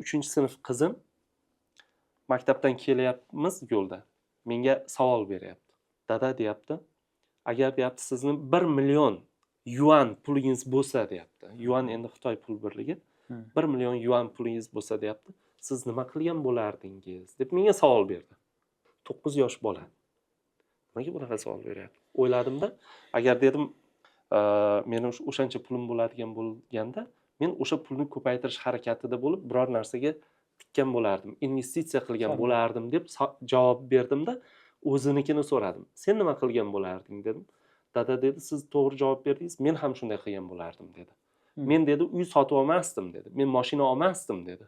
Uchinchi sinf qizim, maktabdan kelyapmiz, yo'lda menga savol beryapti. "Dada, — deyapti, — agar, — deyapti, — sizni 1 million yuan pulingiz bo'lsa, — deyapti, — yuan endi Xitoy pul birligi, — "1 million yuan pulingiz bo'lsa, — deyapti, — siz nima qilgan bo'lardingiz?" deb menga savol berdi. 9 yosh bola nimaga bunaqa savol beryapti, o'yladimda. Agar, dedim, meni o'shancha pulim bo'ladigan bo'lganda, men o'sha pulni ko'paytirish harakatida bo'lib, biror narsaga tikkan bo'lardim, investitsiya qilgan bo'lardim, deb javob berdimda, o'zinikini so'radim. "Sen nima qilgan bo'larding?" dedim. "Dada, — dedi, — siz to'g'ri javob berdingiz, men ham shunday qilgan bo'lardim", dedi. "Men, — dedi, — uy sotib olmasdim", dedi, "men moshina olmasdim", dedi.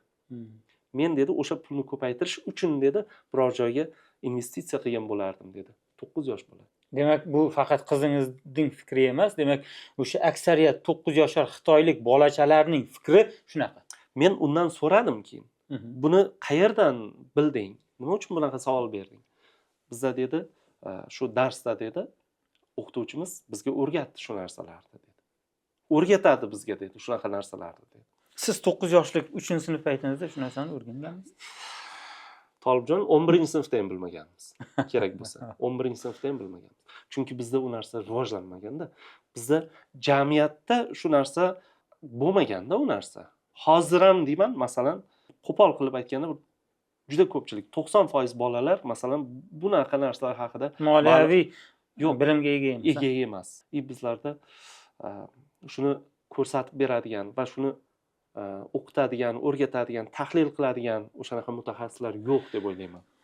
"Men, — dedi, — o'sha pulni ko'paytirish uchun, — dedi, — biror joyga investitsiya qilgan bo'lardim", dedi. 9 yosh bola. Demak, bu faqat qizingizning fikri emas, demak, o'sha aksariyat 9 yashar xitoylik bolachalarning fikri shunaqa. Men undan so'radim keyin: "Buni qayerdan bilding, nima uchun bunaqa savol berding?" "Bizda, — dedi, — shu darsda, — dedi, — o'qituvchimiz bizga o'rgatdi shu narsalarni", dedi. "O'rgatadi bizga", dedi, "shunaqa narsalarni", dedi. Siz 9 yoshlik, uchinchi sinf paytingizda shu narsani o'rganganmisiz? Tolibjon, 11-sinfda ham bilmaganmiz. Kerak bo'lsa, 11-sinfda ham bilmaganmiz, chunki bizda u narsa rivojlanmaganda, bizda jamiyatda shu narsa bo'lmaganda. U narsa hozir ham deyman, masalan, qo'pol qilib aytganda, juda ko'pchilik, 90% bolalar, masalan, bunaqa narsalar haqida moliyaviy yo'q, bilimga ega emas. Ega emas. И bizlarda shuni ko'rsatib beradigan va shuni o'qitadigan, o'rgatadigan, tahlil qiladigan o'shanaqa mutaxassislar yo'q deb o'ylayman.